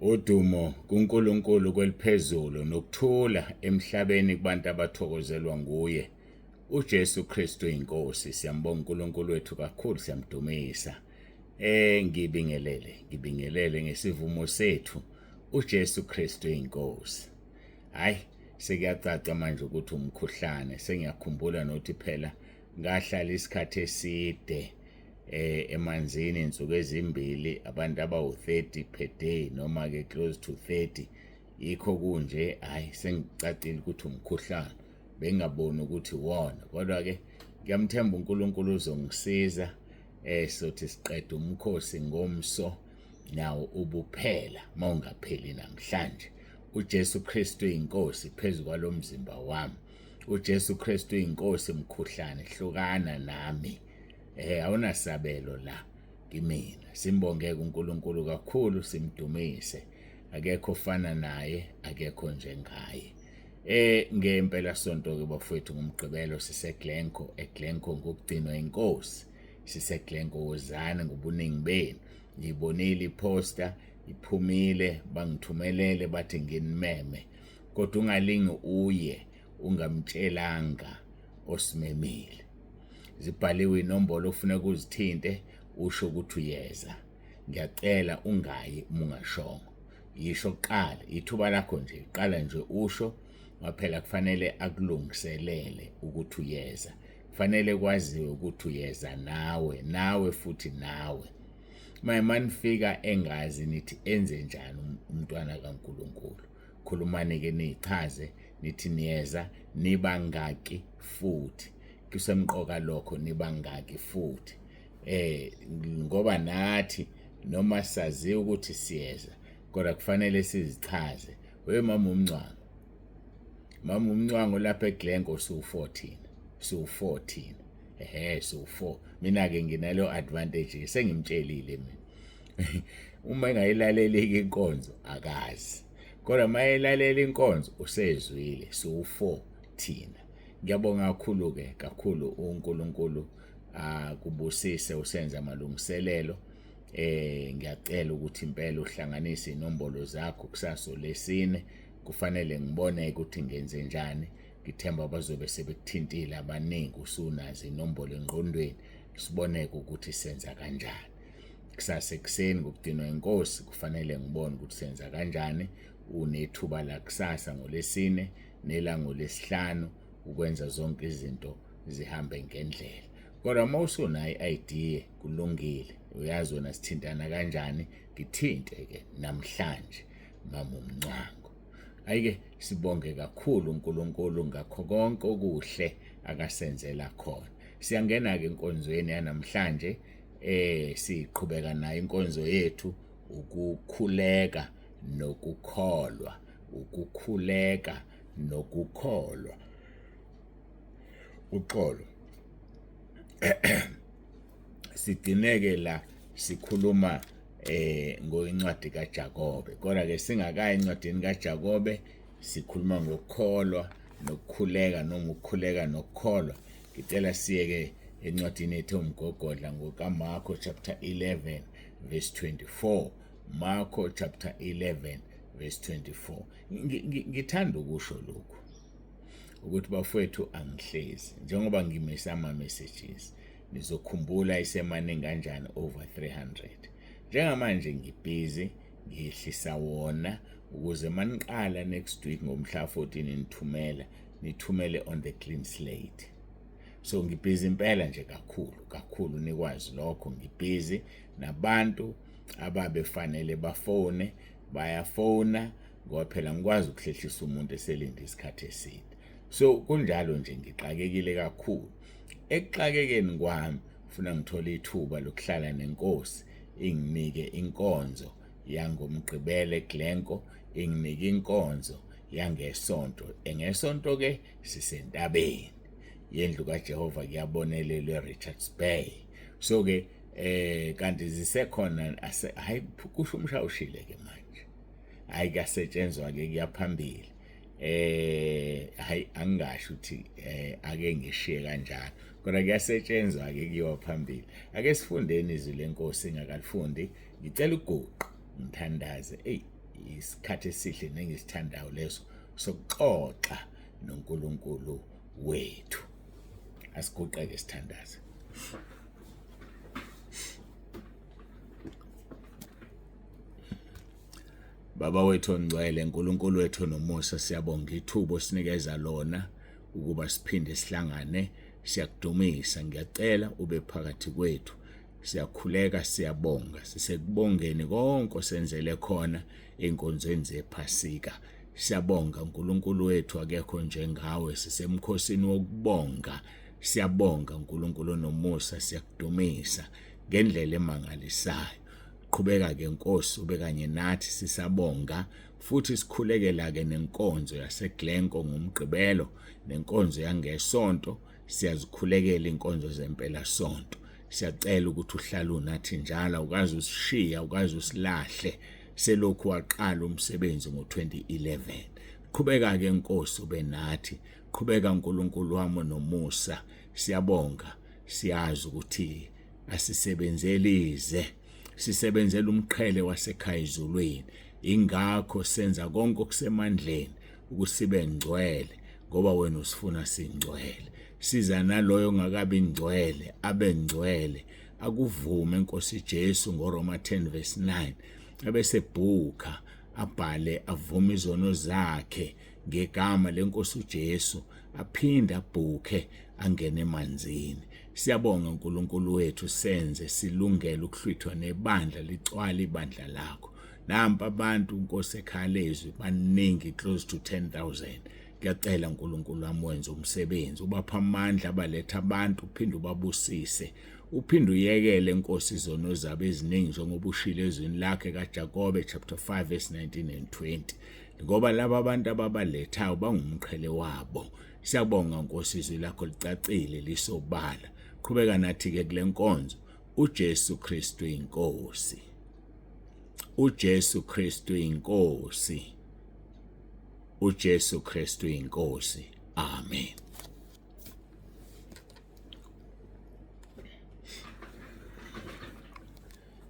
Udumo kuNkulunkulu kweliphezulu nokuthula emhlabeni kubantu abathokozelwa nguye. UJesu Kristu inkosi. Siyambonga uNkulunkulu wethu kakhulu, siyamdumisa. Ngibingelele, ngibingelele ngesivumo sethu uJesu Kristu inkosi. Hayi, sekuyacaca manje ukuthi umkhuhlane. Sengiyakhumbula nokuthi phela ngahlala isikhathi eside emanzini, insuku ezimbili, abantu abawu-30 per day noma ke close to 30. Yikho kunje. Hayi, sengicacile ukuthi umkhuhlane, bengingaboni ukuthi wona, kodwa ke ngiyamthemba uNkulunkulu uzongisiza. Sothi siqeda umkhosi ngomso, nawo ubuphela mawungapheli namhlanje. UJesu Kristu inkosi phezu kwalomzimba wami. UJesu Kristu inkosi. Mkhuhlane, hlukana nami, awunasabelo la kimina. Simbonge kuNkulunkulu kakhulu, simdumise. Akekho ofana naye, akekho njengaye. Ngempela sonto ke bafowethu, ngumgqibelo, sise Glencoe, eGlencoe ngokugcinwa inkosi. SiseGlencoe, wozani ngobuningi benu. Ngibonile iposter iphumile, bangithumelele bathi nginimeme, kodwa ungalingi uye ungamtshelanga osimemile. Zibhaliwe inombolo ofuneka uzithinte, usho ukuthi uyeza. Ngiyacela ungayi uma ungashongo. Yisho kuqala, ithuba lakho nje, qala nje usho, ngoba kufanele akulungiselele ukuthi uyeza. Kufanele kwaziwe ukuthi uyeza nawe, nawe futhi nawe. Maye manifika engazi, nithi enze njani umntwana kaNkuluNkulu? Khulumani ke, nichaze, nithi niyeza, nibangaki futhi. Kusemqoka lokho, nibangaki futhi, ngoba nathi noma sazi ukuthi siyeza, kodwa kufanele sizichaze. We mama umncwango, mama umncwango, lapha eGlencoe siwu-14, siwu-14, ehe, siwu-4. Mina ke nginalo advantage, sengimtshelile mina. Uma engayilaleli inkonzo akazi, kodwa mayelalela inkonzo usezwile, siwu-4 thina. Ngiyabonga kakhulu ke kakhulu, uNkulunkulu akubusise usenza amalungiselelo. Ngiyacela ukuthi impela uhlanganise inombolo zakho. Kusasa lesine kufanele ngibone ukuthi ngenze njani. Ngithemba bazobe sebekuthintile abaningi, usunazo inombolo engqondweni. Siboneke ukuthi senza kanjani kusasa ekuseni ngokugcinwa inkosi. Kufanele ngibone ukuthi senza kanjani. Unethuba la kusasa ngolesine nelangolesihlanu ukwenza zonke izinto zihambe ngendlela, kodwa uma usunayo i-idea, kulungile, uyazi wena sithintana kanjani. Ngithinte ke namhlanje, mama umncwango. Ayike, sibonge kakhulu uNkulunkulu ngakho konke okuhle akasenzela khona. Siyangena ke enkonzweni yanamhlanje. Siqhubeka nayo inkonzo yethu, ukukhuleka nokukholwa, ukukhuleka nokukholwa. Uxolo, sigcineke la sikhuluma ngoyincwadi kaJakobe, kodwa ke singakayi encwadini kaJakobe, sikhuluma ngokukholwa nokukhuleka noma ukukhuleka nokukholwa. Ngicela siyeke encwadini ethe umgogodla ngokaMarko chapter 11 verse 24. Marko chapter 11 verse 24. Ngithanda ukusho lokhu ukuthi bafowethu, angihlezi njengoba ngimisa ama messages. Nizokhumbula isemaningi kanjani, over 300 njengamanje. Ngibhizi ngiyehlisa wona ukuze maniqala next week ngomhla 14 nithumela, nithumele on the clean slate. So ngibhizi impela nje kakhulu kakhulu, nikwazi lokho. Ngibhizi nabantu ababefanele bafone bayafona, ngoba phela ngikwazi ukuhlehlisa umuntu eselinde isikhathi eside. So kunjalo nje, ngixakekile kakhulu. Ekuxakekeni kwami funa ngithole ithuba lokuhlala nenkosi, inginike inkonzo yangomgqibelo eGlencoe, inginike inkonzo yangesonto. Engesonto ke sisentabeni yendlu kaJehova, kuyabonelelwa eRichards Bay. So ke kanti zisekhona, hayi, kusho umshawushile ke manje. Hayi, kuyasetshenzwa ke, kuyaphambili. Hayi, angingasho ukuthi ake ngishiye kanjalo, kodwa kuyasetshenzwa ke, kuyiwa phambili. Ake sifundeni izwi lenkosi. Ngakalifundi, ngicela uguqe ngithandaze. Ey. Isikhathi esihle nengisithandayo leso sokuxoxa noNkulunkulu wethu. Asiguqeke sithandaze. Baba wethu ongcwele, uNkulunkulu wethu nomusa, siyabonga ithuba osinikeza lona ukuba siphinde sihlangane. Siyakudumisa, ngiyacela ube phakathi kwethu. Siyakhuleka, siyabonga, sisekubongeni konke osenzele khona enkonzweni zePhasika. Siyabonga uNkulunkulu wethu, akekho njengawe, sisemkhosini wokubonga. Siyabonga uNkulunkulu onomusa, siyakudumisa ngendlela emangalisayo. Qhubeka ke Nkosi ube kanye nathi, sisabonga futhi sikhulekela ke nenkonzo yaseGlencoe ngoMgqibelo nenkonzo yangesonto. Siyazikhulekela inkonzo zempela sonto. Siyacela ukuthi uhlale unathi njalo, awukaze usishiya, awukaze usilahle selokhu waqala umsebenzi ngo-2011. Qhubeka ke Nkosi ube nathi, qhubeka uNkulunkulu wami nomusa. Siyabonga, siyazi ukuthi asisebenzeli ize, sisebenzela umqhele wasekhaya ezulwini. Ingakho senza konke okusemandleni ukuthi sibe ngcwele, ngoba wena usifuna singcwele. Siza naloyo ongakabi ngcwele abe ngcwele, akuvume Nkosi Jesu ngoRoma 10 verse 9, abese bhuka abhale avume izono zakhe ngegama lenkosi uJesu, aphinde abhukhe angene emanzini. Siyabonga uNkulunkulu wethu, senze silungele ukuhlwithwa nebandla licwala ibandla lakho. Nampa abantu Nkosi ekhaya lezwi baningi, close to 10,000. Ngiyacela uNkulunkulu wami wenze umsebenzi, ubapha amandla, abaletha abantu, uphinde ubabusise, uphinde uyekele Nkosi izono zabo eziningi njengoba ushilo ezwini lakhe kaJakobe chapter 5 verse 19 and 20, ngoba laba abantu ababalethayo bangumqhele wabo. Siyabonga Nkosi, izwi lakho licacile lisobala. Qhubeka nathi ke kule nkonzo. uJesu Kristu inkosi, uJesu Kristu inkosi, uJesu Kristu inkosi. Amen.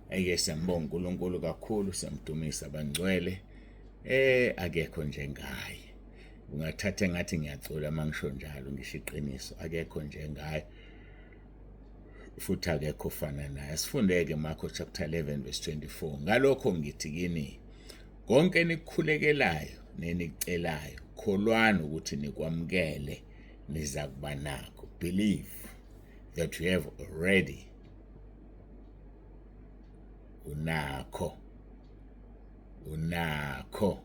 Eke siyambonga uNkulunkulu kakhulu, siyamdumisa bangcwele. Akekho njengaye. Ungathatha engathi ngiyacula mangisho njalo, ngisho iqiniso, akekho njengaye futhi akekho ofana naye. Sifundeke Marko chapter 11 verse 24. Ngalokho ngithi kini, konke enikukhulekelayo nenikucelayo, kholwani ukuthi nikwamukele, nizakuba nakho. Believe that you have already, unakho, unakho.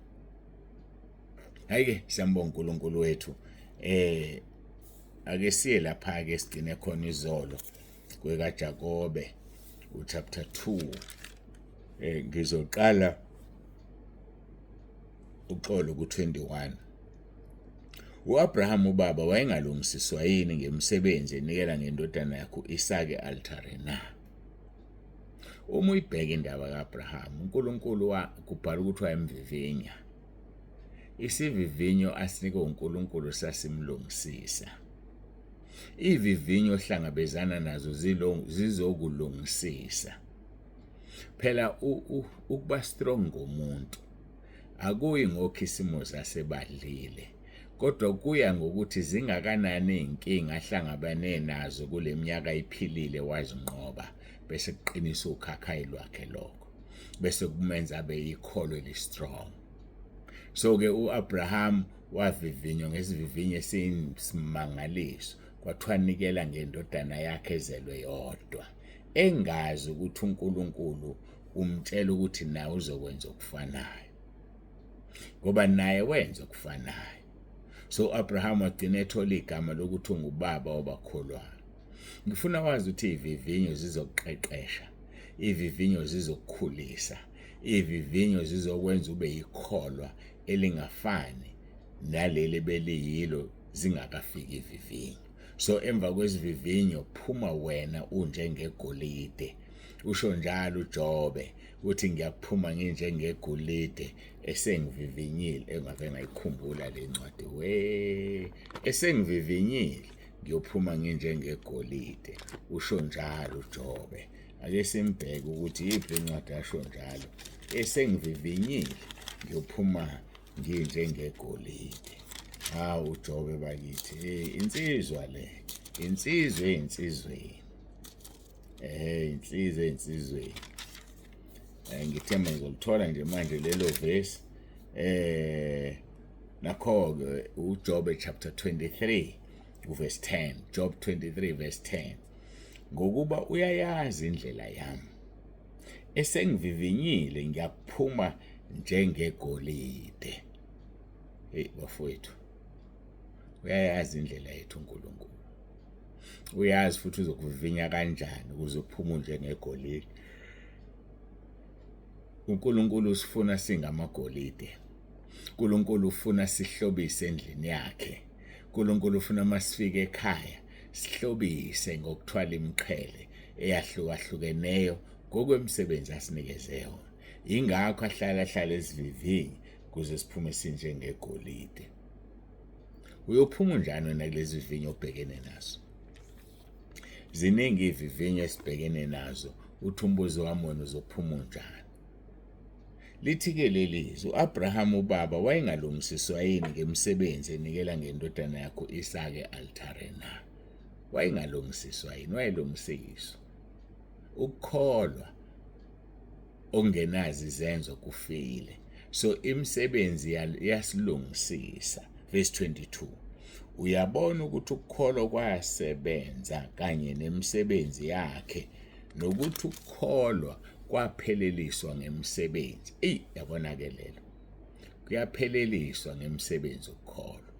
Hayi-ke siyambonga uNkulunkulu wethu. Ake siye lapha ke sigcine khona izolo kwekaJakobe uchapter 2. Ngizoqala uxolo ku-21. U-Abraham ubaba wayengalungisiswa yini ngemisebenzi enikela ngendodana yakhe u-Isaka e-altare na? Uma uyibheka indaba ka-Abraham, uNkulunkulu kubhala ukuthi wayemvivinya. Isivivinyo asinikwe uNkulunkulu sasimlungisisa. Ivivinyo ohlangabezana nazo zizokulungisisa. Phela ukuba strong ngomuntu akuyi ngokhisimusi asebadlile, kodwa kuya ngokuthi zingakanani iy'nkinga ahlangabane nazo kule minyaka ayiphilile wazinqoba, bese kuqinisa ukhakhayi lwakhe lokho, bese kumenza abe yikholo eli-strong. So-ke u-Abraham wavivinywa ngesivivinyo esiyisimangaliso, kwathiwa nikela ngendodana yakhe ezelwe yodwa, engazi ukuthi uNkulunkulu umtshela ukuthi naye uzokwenza okufanayo, ngoba naye wenza okufanayo. So u-Abraham wagcina ethola igama lokuthi ungubaba wabakholwayo. Ngifuna wazi ukuthi ivivinyo zizokuqeqesha, ivivinyo zizokukhulisa, ivivinyo zizokwenza ube yikholwa elingafani naleli beliyilo zingakafiki ivivinyo. So emva kwesivivinyo phuma wena unjengegolide. Usho njalo uJobe uthi ngiyaphuma nginjengegolide esengivivinyile. Engave ngayikhumbula le ncwadi we, esengivivinyile ngiyophuma nginjengegolide. Usho njalo uJobe. Ake simbheke ukuthi yiphi incwadi asho njalo, esengivivinyile Ngiyophuma nginjengegolide. Hawu uJobe bakithi, hey insizwa le, insizwa eyinsizweni. Insizwa eyinsizweni. Ngithemba ngizolithola nje manje lelo verse. Nakho-ke uJobe chapter 23 uverse 10, Job 23 verse 10. Ngokuba uyayazi indlela yami, esengivivinyile ngiyaphuma njengegolide. Hey bafowethu, uyayazi indlela yethu uNkulunkulu, uyazi futhi uzokuvivinya kanjani ukuze uphume njengegolide. uNkulunkulu usifuna singamagolide. uNkulunkulu ufuna sihlobise endlini yakhe. uNkulunkulu ufuna masifike ekhaya sihlobise ngokuthwala imiqhele eyahlukahlukeneyo ngokwemisebenzi asinikeze yona. Ingakho ahlala ahlala esivivinye kuze siphume sinjengegolide. Uyophuma unjani wena kulezi vivinyo obhekene nazo? Ziningi ivivinyo esibhekene nazo, uthi umbuzo wami wena uzophuma unjani? Lithi-ke leli zwi, u-Abrahama ubaba wayengalungisiswa yini ngemisebenzi enikela ngendodana yakhe u-Isaka e-altare na? Wayengalungisiswa yini? Wayelungisiswa. Ukukholwa okungenazo izenzo kufile. So imisebenzi iyasilungisisa. Verse 22. Uyabona ukuthi ukukholwa kwasebenza kanye nemisebenzi yakhe, nokuthi ukukholwa kwapheleliswa ngemisebenzi. Eyi, yabona ke lelo, kuyapheleliswa ngemisebenzi ukukholwa.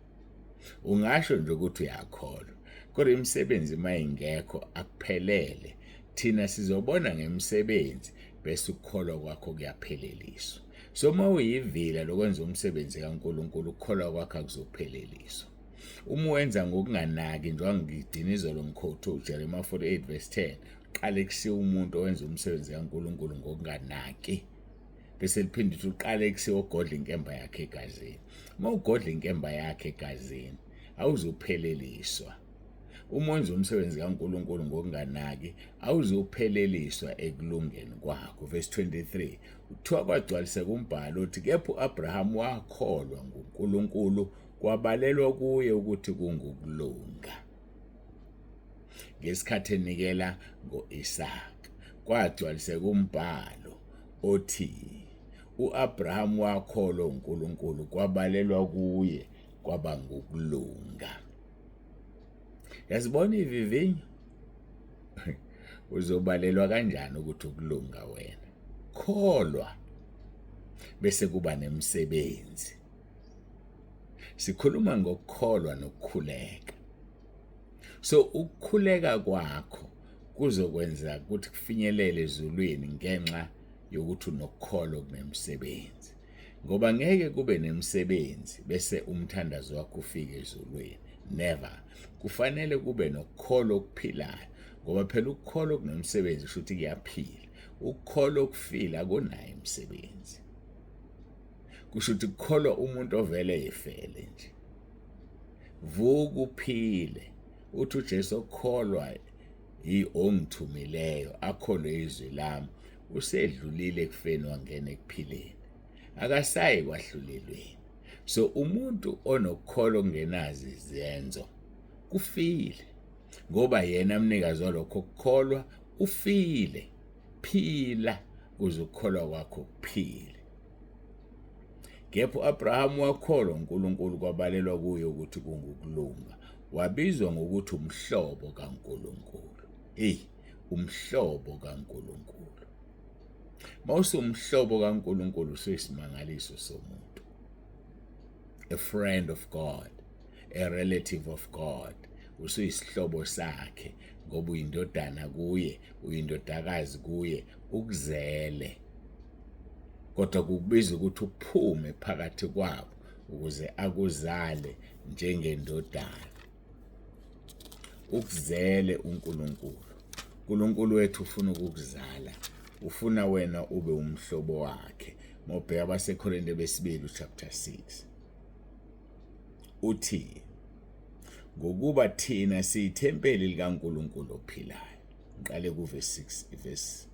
Ungasho nje ukuthi uyakholwa, kodwa imisebenzi uma ingekho akuphelele. Thina sizobona ngemisebenzi bese ukukholwa kwakho kuyapheleliswa. So uma uyivila lokwenza umsebenzi kaNkulunkulu, ukukholwa kwakho akuzopheleliswa. Uma wenza ngokunganaki, njengoba ngidina izolo ngikhotha uJeremiah 48 verse 10, qale kusiya umuntu owenza umsebenzi kaNkulunkulu ngokunganaki, bese liphinde ukuthi uqale kusiya ogodla inkemba yakhe egazini. Uma ugodla inkemba yakhe egazini, awuzupheleliswa. Uma wenza umsebenzi kaNkulunkulu ngokunganaki, awuzupheleliswa ekulungeni kwakho. Verse 23, kuthiwa kwagcwaliseka umbhalo othi, kepha u-Abraham wakholwa nguNkulunkulu, kwabalelwa kuye ukuthi kungukulunga. Ngesikhathi enikela ngo-Isaka, kwagcwaliseka umbhalo othi u-Abraham wakholwa uNkulunkulu, kwabalelwa kuye kwaba ngukulunga. Yazibona ivivinyo, uzobalelwa kanjani ukuthi ukulunga wena? Kholwa bese kuba nemisebenzi. Sikhuluma ngokukholwa nokukhuleka. So ukukhuleka kwakho kuzokwenza ukuthi kufinyelele ezulwini ngenxa yokuthi unokukholwa kunemisebenzi. Ngoba ngeke kube nemisebenzi bese umthandazo wakho ufike ezulwini. Never. Kufanele kube nokukholwa okuphilayo, ngoba phela ukukholwa kunomsebenzi kusho ukuthi kuyaphila. Ukukholwa okufile akunayo imisebenzi. Kusho ukuthi kukholwa umuntu ovele efele nje. Vuka uphile. Uthi uJesu okholwa ongithumileyo akholwe izwi lami usedlulile ekufeni wangena ekuphileni, akasayi kwahlulelweni. So umuntu onokukholwa okungenazi izenzo kufile, ngoba yena mnikazi walokho kukholwa ufile. Phila kuze ukukholwa kwakho kuphile. Kepha u-Abraham wakholwa uNkulunkulu, kwabalelwa kuye ukuthi kungukulunga. Wabizwa ngokuthi umhlobo kaNkulunkulu. Hey, umhlobo kaNkulunkulu. Mawusumhlobo kaNkulunkulu usuyisimangaliso somuntu. A friend of God, a relative of God. Usuyisihlobo sakhe ngoba uyindodana kuye, uyindodakazi kuye, ukuzele. Kodwa kukubiza ukuthi uphume phakathi kwabo ukuze akuzale njengendodana. Ukuzele uNkulunkulu. uNkulunkulu wethu ufuna ukukuzala, ufuna wena ube umhlobo wakhe. Mawubheka abaseKorinte besibili chapter 6, uthi ngokuba thina siyithempeli likaNkulunkulu ophilayo. Ngiqale ku verse 6, verse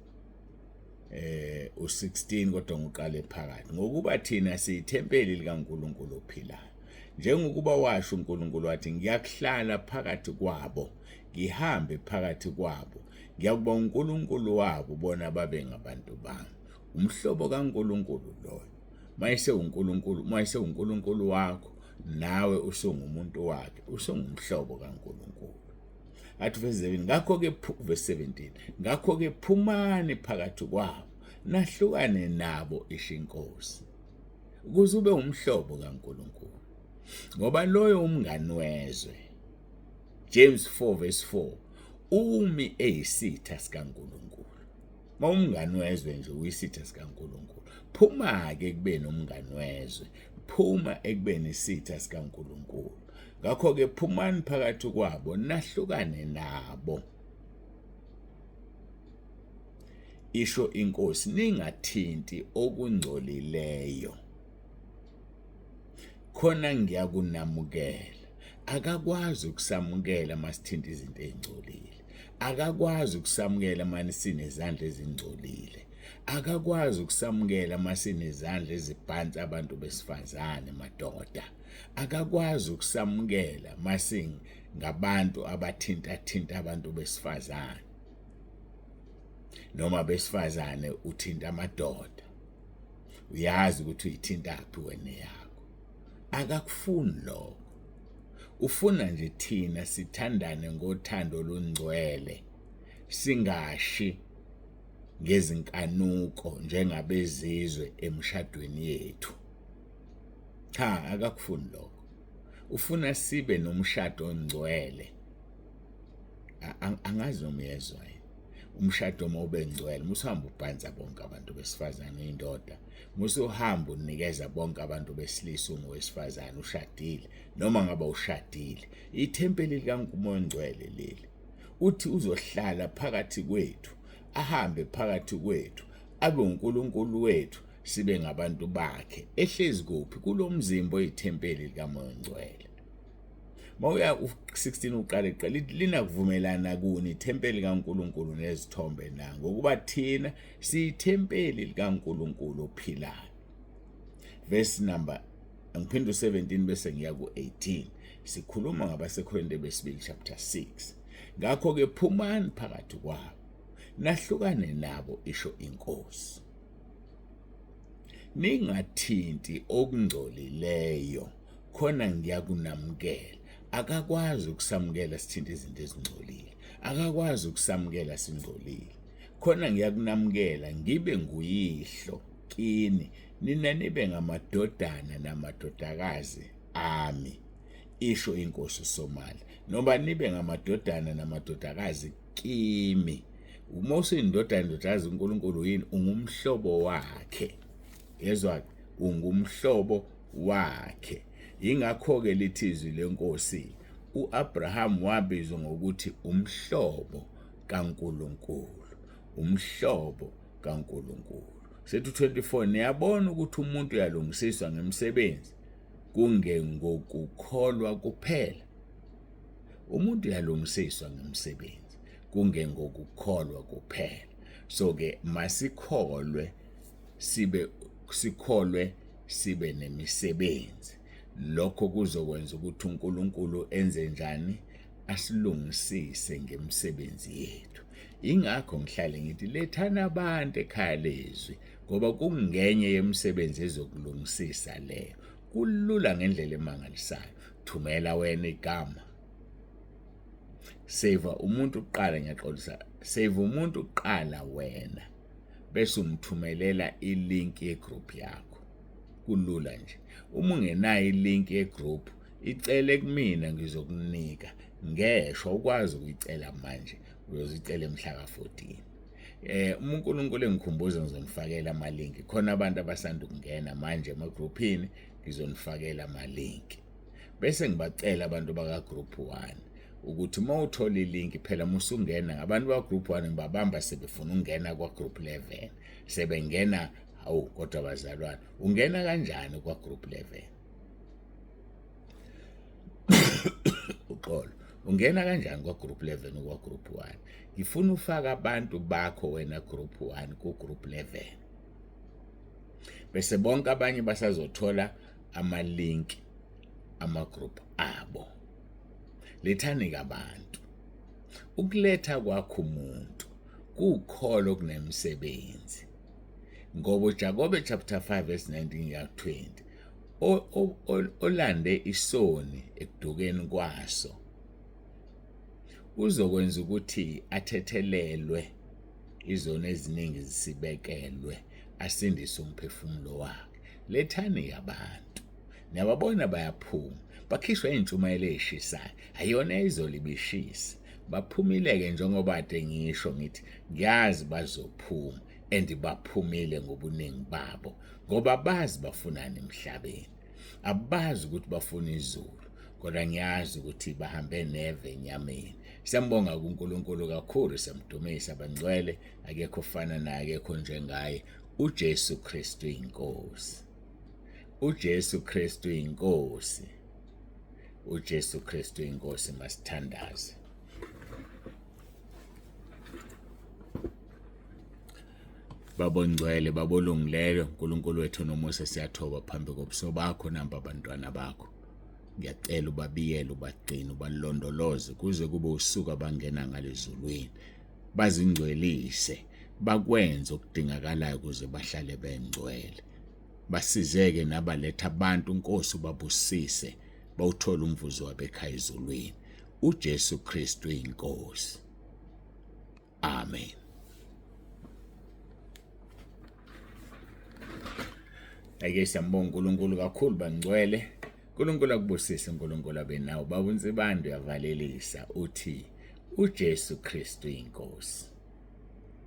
u16 kodwa ngiqale phakathi. Ngokuba thina siyithempeli likaNkulunkulu ophilayo, njengokuba washo uNkulunkulu wathi, ngiyakuhlala phakathi kwabo, ngihambe phakathi kwabo, ngiyakuba uNkulunkulu wabo, bona babe ngabantu bami. Umhlobo kaNkulunkulu loyo. Mayese uNkulunkulu, mayese uNkulunkulu wakho, nawe usungumuntu wakhe, usungumhlobo kaNkulunkulu. Athi verse 7, ngakho-ke verse 17, ngakho-ke phumani phakathi kwabo, nahlukane nabo, isho inkosi, ukuze ube umhlobo kaNkulunkulu. Ngoba loyo umngani wezwe, James 4 verse 4, umi eyisitha sikaNkulunkulu. Mawumngani wezwe nje uyisitha sikaNkulunkulu. Phuma-ke ekubeni umngani wezwe, phuma ekubeni isitha sikaNkulunkulu. Ngakho-ke phumani phakathi kwabo, nahlukane nabo, isho inkosi, ningathinti okungcolileyo, khona ngiyakunamukela. Akakwazi ukusamukela masithinta izinto ezingcolile. Akakwazi ukusamukela mani sinezandla ezingcolile. Akakwazi ukusamukela masinezandla ezibhansa abantu besifazane, madoda. Akakwazi ukusamukela masingabantu abathinta thinta abantu besifazane, noma besifazane uthinta amadoda. Uyazi ukuthi uyithinta phi wena yakho. Akakufuni lokho. Ufuna nje thina sithandane ngothando olungcwele, singashi ngezinkanuko njengabezizwe emshadweni yethu. Cha, akakufuni lokho. Ufuna sibe nomshado ongcwele. Angazi noma uyezwa yini. Umshado uma ube ngcwele, musuhamba ubhansa bonke abantu besifazane indoda, musuhamba unikeza bonke abantu besilisa ungowesifazane ushadile, noma ngaba ushadile. Ithempeli likaNkulunkulu ongcwele leli. Uthi uzohlala phakathi kwethu, ahambe phakathi kwethu, abe uNkulunkulu wethu, sibe ngabantu bakhe. Ehlezi kuphi? Kulomzimba oyithempeli likaMoya oNgcwele. Mawuya u16 uqale qala lithi, linakuvumelana kuni ithempeli likaNkulunkulu nezithombe na? Ngokuba thina siyithempeli likaNkulunkulu ophilayo. Verse number, ngiphinde u17 bese ngiya ku18. Sikhuluma ngabaseKorinte besibili chapter 6. Ngakho ke phumani phakathi kwabo, nahlukane nabo, isho inkosi, ningathinti okungcolileyo, khona ngiyakunamukela. Akakwazi ukusamukela sithinta izinto ezingcolile. Akakwazi ukusamukela singcolile. Khona ngiyakunamukela, ngibe nguyihlo kini, nina nibe ngamadodana namadodakazi ami, isho inkosi uSomandla. Noma nibe ngamadodana namadodakazi kimi. Uma usuyindodana indodakazi uNkulunkulu yini? Ungumhlobo wakhe. Yezwa, ungumhlobo wakhe. Yingakho-ke lithi izwi lenkosi, u-Abraham wabizwa ngokuthi umhlobo kaNkulunkulu, umhlobo kaNkulunkulu. Sethi 24, niyabona ukuthi umuntu uyalungisiswa ngemisebenzi, kungengokukholwa kuphela. Umuntu uyalungisiswa ngemisebenzi, kungengokukholwa kuphela. So ke masikholwe, sibe sikholwe, sibe nemisebenzi. Lokho kuzokwenza ukuthi uNkulunkulu enze njani? Asilungisise ngemisebenzi yethu. Ingakho ngihlale ngithi lethana abantu ekhaya lezwi, ngoba kungenye yemisebenzi ezokulungisisa leyo. Kulula ngendlela emangalisayo. Thumela wena igama, save umuntu kuqala, ngiyaxolisa, save umuntu kuqala wena, bese umthumelela ilink yegroup yakho. Kulula nje. Uma ungenayo ilink yegroup, icele kumina, ngizokunika. Ngeshwa ukwazi ukuyicela manje, uyozicela mhla ka-14. Uma uNkulunkulu engikhumbuza, ngizonifakela ama-link. Khona abantu abasanda ukungena manje emagruphini, ngizonifakela ama-link, bese ngibacela abantu baka group 1 ukuthi uma uthola ilink phela musungena. Abantu ba group 1 ngibabamba sebefuna ukungena kwa group 11, sebengena. Hawu, kodwa bazalwane, ungena kanjani kwa group 11? Uxolo. Ungena kanjani kwa group 11 kwa group 1? Ngifuna ufaka abantu bakho wena group 1 ku group 11. Bese bonke abanye basazothola ama link ama group abo. Lethani kabantu. Ukuletha kwakho umuntu kukholo kunemsebenzi. Ngoba uJakobe chapter 5 verse 19 ya 20 olande isoni ekudukeni kwaso uzokwenza ukuthi athethelelwe izono eziningi zisibekelwe asindise umphefumulo wakhe. Lethani abantu, niyababona bayaphuma, bakhishwa iy'ntshumayelo ey'shisayo, ayona izolo ibishisa. Baphumile-ke njengoba kade ngisho ngithi ngiyazi bazophuma and baphumile ngobuningi babo ngoba bazi bafunani emhlabeni. Abazi ukuthi bafuna izulu kodwa ngiyazi ukuthi bahambe neve enyameni. Siyambonga kuNkulunkulu kakhulu, siyamdumisa bangcwele, akekho ofana naye, akekho njengaye. UJesu Kristu inkosi. UJesu Kristu inkosi. UJesu Kristu inkosi, masithandaze. Baba ongcwele, Baba olungileyo, uNkulunkulu wethu nomusa, siyathoba phambi kobuso bakho namba abantwana bakho. Ngiyacela ubabiyele, ubagcine, ubalondoloze kuze kube usuku abangena ngalezulwini. Bazingcwelise, bakwenze okudingakalayo ukuze bahlale bengcwele. Basizeke nabaletha abantu, Nkosi, ubabusise, bawuthole umvuzo wabo ekhaya ezulwini. uJesu Kristu inkosi. Amen. Ake siyambonga uNkulunkulu kakhulu bangcwele. uNkulunkulu akubusise, uNkulunkulu abe nawe. Baba uNsibande uyavalelisa uthi uJesu Kristu inkosi.